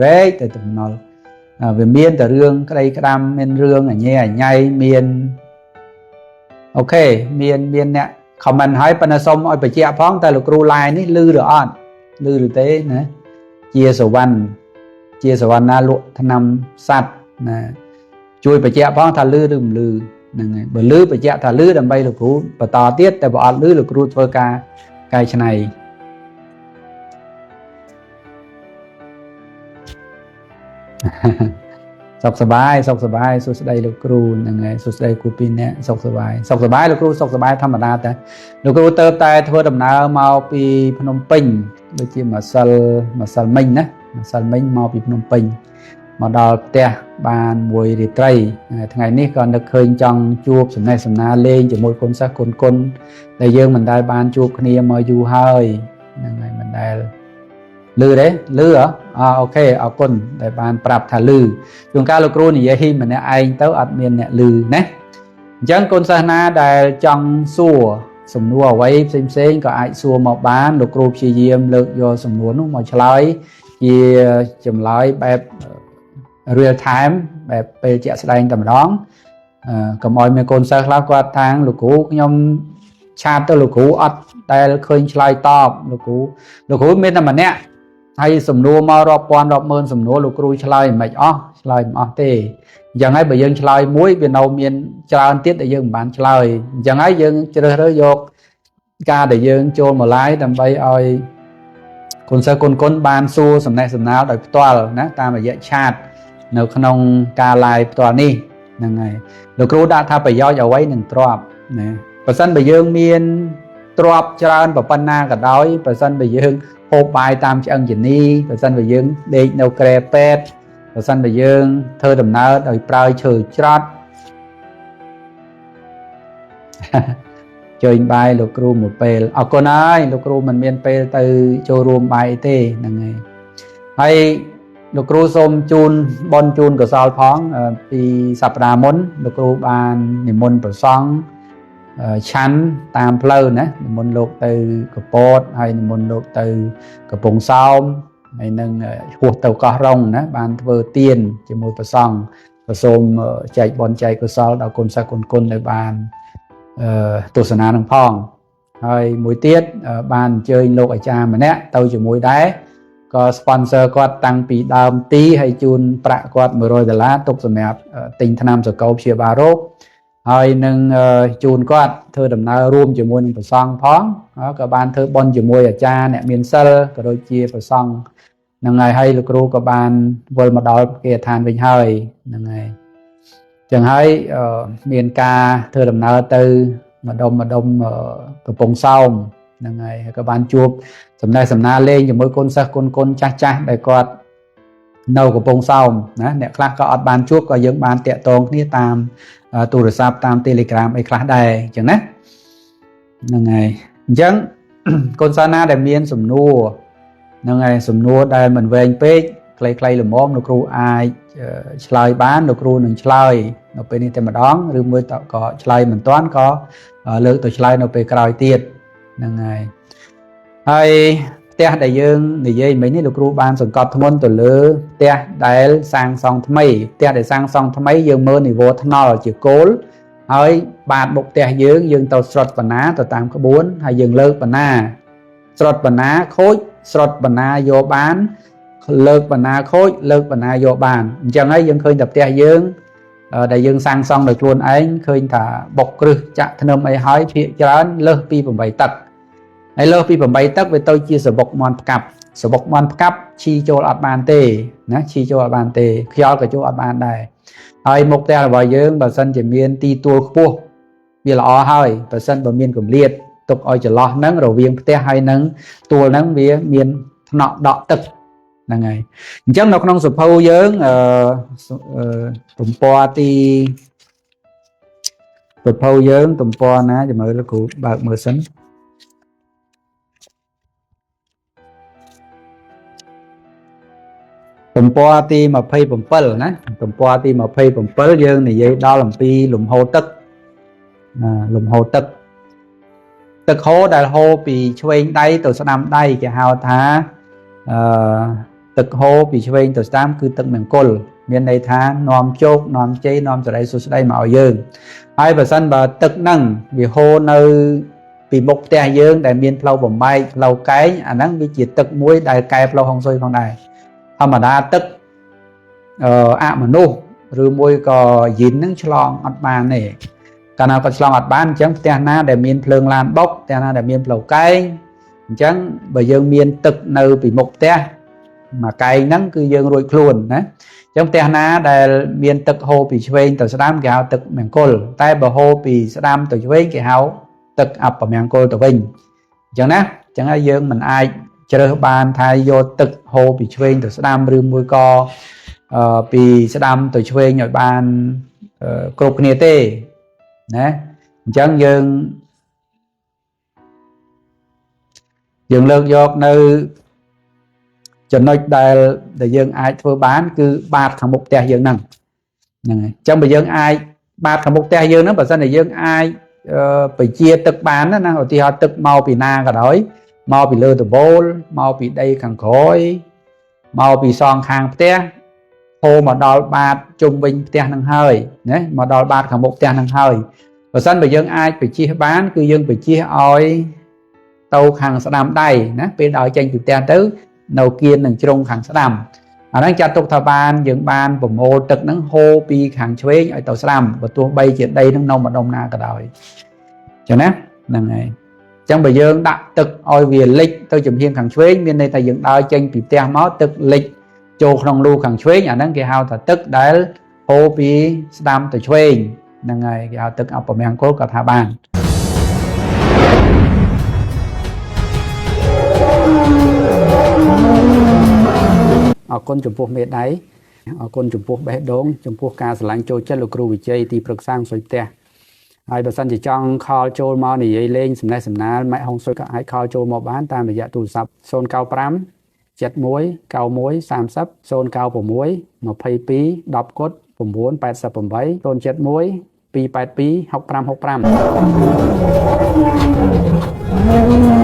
វែកទៅតំណល់វាមានតែរឿងក្តីក្តាំមានរឿងអញែអញៃមានអូខេមានអ្នក comment ហើយប៉ុន្តែសូមឲ្យបញ្ជាក់ផងតើលោកគ្រូ live នេះឮឬអត់ឮឬទេណាជាសវណ្ណជាសវណ្ណាលក់ថ្នាំសัตว์ណាជួយបញ្ជាក់ផងថាឮឬមិនឮហ្នឹងហើយបើឮបញ្ជាក់ថាឮដើម្បីលោកគ្រូបន្តទៀតតែបើអត់ឮលោកគ្រូធ្វើការកែច្នៃសុខសប្បាយសុខសប្បាយសួស្តីលោកគ្រូហ្នឹងហើយសួស្តីគ្រូពីរនាក់សុខសប្បាយសុខសប្បាយលោកគ្រូសុខសប្បាយធម្មតាតែលោកគ្រូទៅតែធ្វើដំណើរមកពីភ្នំពេញដូចជាម្សិលមិញណាម្សិលមិញមកពីភ្នំពេញមកដល់ផ្ទះបានមួយរាត្រីថ្ងៃនេះក៏នឹកឃើញចង់ជួបសំណេះសំណាលលេងជាមួយកូនសិស្សកូនគុណដែលយើងមិនដែលបានជួបគ្នាមកយូរហើយហ្នឹងហើយមិនដែលឮទេឮហ៎អូខេអរគុណដែលបានប្រាប់ថាឮជួនកាលលោកគ្រូនិយាយម្នាក់ឯងទៅអត់មានអ្នកឮណាអញ្ចឹងកូនសិស្សណាដែលចង់សួរសំណួរអ្វីផ្សេងផ្សេងក៏អាចសួរមកបានលោកគ្រូព្យាយាមលើកយកសំណួរនោះមកឆ្លើយជាចម្លើយបែប real time បែបពេលជាក់ស្ដែងតែម្ដងកុំឲ្យមានកូនសិស្សខ្លះគាត់ថាងលោកគ្រូខ្ញុំឆាតទៅលោកគ្រូអត់ដែលឃើញឆ្លើយតបលោកគ្រូមានតែម្នាក់ហើយសំណួរមករាប់ពាន់រាប់ម៉ឺនសំណួរលោកគ្រូឆ្លើយមិនអស់ឆ្លើយមិនអស់ទេអញ្ចឹងហើយបើយើងឆ្លើយមួយវានៅមានច្រើនទៀតដែលយើងមិនបានឆ្លើយអញ្ចឹងហើយយើងជ្រើសរើសយកការដែលយើងចូលមក live ដើម្បីឲ្យកូនសិស្សកូនគុណបានសួរសំណេះសំណាលដោយផ្ទាល់ណាតាមរយៈឆាតនៅក្នុងការ live ផ្ទាល់នេះហ្នឹងហើយលោកគ្រូដាក់ថាប្រយោជន៍អ្វីនឹងទ្រព្យណាបើសិនបើយើងមានទ្រព្យច្រើនប៉ុណ្ណាក៏ដោយបើសិនបើយើងហូបបាយតាមឆ្អឹងជំនីបើសិនបើយើងដេកនៅគ្រែពេទ្យបើសិនបើយើងធ្វើដំណើរដោយប្រើឈើច្រត់ជើញបាយលោកគ្រូមួយពេលអរគុណហើយលោកគ្រូមិនមានពេលទៅចូលរួមបាយទេហ្នឹងហើយហើយលោកគ្រូសូមជូនបនជូនកុសលផងពីសប្តាហ៍មុនលោកគ្រូបាននិមន្តព្រះសង្ឃឆាន់តាមផ្លូវណានិមន្តលោកទៅកពតហើយនិមន្តលោកទៅកំពង់សោមហើយនឹងហួសទៅកោះរ៉ុងណាបានធ្វើទានជាមួយព្រះសង្ឃក៏សូមចែកបនចែកកុសលដល់កូនសិស្សកូនគុណដែលបានទស្សនានឹងផងហើយមួយទៀតបានអញ្ជើញលោកអាចារ្យម្នាក់ទៅជាមួយដែរក៏ sponsor គាត់តាំងពីដើមទីហើយជូនប្រាក់គាត់100ដុល្លារទុកសម្រាប់ទិញថ្នាំសកលព្យាបាលរោគហើយនឹងជូនគាត់ធ្វើដំណើររួមជាមួយនឹងព្រះសង្ឃផងក៏បានធ្វើបុណ្យជាមួយអាចារ្យអ្នកមានសិលក៏ដូចជាព្រះសង្ឃហ្នឹងហើយហើយលោកគ្រូក៏បានវិលមកដល់គេឋានវិញហើយហ្នឹងហើយចឹងហើយមានការធ្វើដំណើរទៅម្ដុំកំពង់សោមហ្នឹងហើយក៏បានជួបសំណេះសំណាលលេងជាមួយកូនសិស្សកូនគុណចាស់ចាស់ដែលគាត់នៅកំពង់សោមណាអ្នកខ្លះក៏អត់បានជួបក៏យើងបានតាក់ទងគ្នាតាមទូរស័ព្ទតាម Telegram អីខ្លះដែរអញ្ចឹងណាហ្នឹងហើយអញ្ចឹងកូនសិស្សណាដែលមានសំណួរហ្នឹងហើយសំណួរដែលមិនវែងពេកខ្លីៗល្មមលោកគ្រូអាចឆ្លើយបានលោកគ្រូនឹងឆ្លើយនៅពេលនេះតែម្ដងឬមួយក៏ឆ្លើយមិនទាន់ក៏លើកទៅឆ្លើយនៅពេលក្រោយទៀតហ្នឹងហើយហើយផ្ទះដែលយើងនិយាយមិញនេះលោកគ្រូបានសង្កត់ធ្ងន់ទៅលើផ្ទះដែលសាងសង់ថ្មីផ្ទះដែលសាងសង់ថ្មីយើងមើលនីវ៉ូថ្នល់ជាគោលហើយបាតមុខផ្ទះយើងយើងទៅស្រុតបណ្ណាទៅតាមក្បួនហើយយើងលើកបណ្ណាស្រុតបណ្ណាខូចស្រុតបណ្ណាយកបានលើកបណ្ណាខូចលើកបណ្ណាយកបានអញ្ចឹងហើយយើងឃើញតែផ្ទះយើងដែលយើងសាងសង់ដោយខ្លួនឯងឃើញថាបុកគ្រឹះចាក់ធ្នឹមអីហើយភាកច្រើនលើសពី8ទឹកហើយលើសពី8ទឹកវាទៅជាសបុកមន់ផ្កាប់សបុកមន់ផ្កាប់ឈីចូលអត់បានទេណាឈីចូលអត់បានទេខ្យល់ក៏ចូលអត់បានដែរហើយមុខផ្ទះរបស់យើងបើសិនជាមានទីទួលខ្ពស់វាល្អហើយបើសិនបើមានកម្លៀតទុកឲ្យចន្លោះហ្នឹងរវាងផ្ទះហើយនឹងទួលហ្នឹងវាមានថ្នាក់ដក់ទឹកហ្នឹងហើយអញ្ចឹងនៅក្នុងសភៅយើងទំព័រទីសភៅយើងទំព័រណាចាំមើលលោកគ្រូបើកមើលសិនទំព័រទី27ណាទំព័រទី27យើងនិយាយដល់អំពីលំហូរទឹកណាលំហូរទឹកទឹកហូរដែលហូរពីឆ្វេងដៃទៅស្ដាំដៃគេហៅថា ទឹកហូរពីឆ្វេងទៅស្ដាំគឺទឹកមង្គលមានន័យថានាំជោគនាំជ័យនាំសិរីសួស្តីមកឲ្យយើងហើយបើសិនបើទឹកហ្នឹងវាហូរនៅពីមុខផ្ទះយើងដែលមានផ្លូវបំបែកផ្លូវកែងអាហ្នឹងវាជាទឹកមួយដែលកែផ្លូវហុងស៊ុយផងដែរធម្មតាទឹកអមនុស្សឬមួយក៏យិនហ្នឹងឆ្លងអត់បានទេកាលណាគាត់ឆ្លងអត់បានអញ្ចឹងផ្ទះណាដែលមានភ្លើងឡានបុកផ្ទះណាដែលមានផ្លូវកែងអញ្ចឹងបើយើងមានទឹកនៅពីមុខផ្ទះមួយកែងហ្នឹងគឺយើងរួចខ្លួនណាអញ្ចឹងផ្ទះណាដែលមានទឹកហូរពីឆ្វេងទៅស្ដាំគេហៅទឹកមង្គលតែបើហូរពីស្ដាំទៅឆ្វេងគេហៅទឹកអពមង្គលទៅវិញអញ្ចឹងណាអញ្ចឹងហើយយើងមិនអាចជ្រើសបានថាយកទឹកហូរពីឆ្វេងទៅស្ដាំឬមួយក៏ពីស្ដាំទៅឆ្វេងឲ្យបានគ្រប់គ្នាទេណាអញ្ចឹងយើងលើកយកនៅចំណុចដែលយើងអាចធ្វើបានគឺបាតខាងមុខផ្ទះយើងហ្នឹងហើយអញ្ចឹងបើយើងអាចបាតខាងមុខផ្ទះយើងហ្នឹងបើសិនជាយើងអាចបជាទឹកបានណាឧទាហរណ៍ទឹកមកពីណាក៏ដោយមកពីលើដំបូលមកពីដីខាងក្រោយមកពីសងខាងផ្ទះហូរមកដល់បាតជុំវិញផ្ទះហ្នឹងហើយណាមកដល់បាតខាងមុខផ្ទះហ្នឹងហើយបើសិនបើយើងអាចបជាបានគឺយើងបជាឲ្យទៅខាងស្ដាំដៃណាពេលដល់ចេញពីផ្ទះទៅនៅគៀននឹងជ្រុងខាងស្ដាំអាហ្នឹងចាត់ទុកថាបានយើងបានប្រមូលទឹកហ្នឹងហូរពីខាងឆ្វេងឲ្យទៅស្ដាំបើទោះបីជាដីហ្នឹងនៅម្ដុំណាក៏ដោយអញ្ចឹងណាហ្នឹងហើយអញ្ចឹងបើយើងដាក់ទឹកឲ្យវាលិចទៅចំហៀងខាងឆ្វេងមានន័យថាយើងដើរចេញពីផ្ទះមកទឹកលិចចូលក្នុងលូខាងឆ្វេងអាហ្នឹងគេហៅថាទឹកដែលហូរពីស្ដាំទៅឆ្វេងហ្នឹងហើយគេហៅទឹកអពមង្គលក៏ថាបានអរគុណចំពោះមេដៃអរគុណចំពោះបេះដូងចំពោះការស្រឡាញ់ចូលចិត្តលោកគ្រូវិជ័យទីប្រឹក្សាហុងស៊ុយផ្ទះហើយបើសិនជាចង់ខលចូលមកនិយាយលេងសំណេះសំណាលម៉ែហុងស៊ុយក៏អាចខលចូលមកបានតាមរយៈទូរស័ព្ទ095 71 91 30 096 22 10គុត988 071 282 6565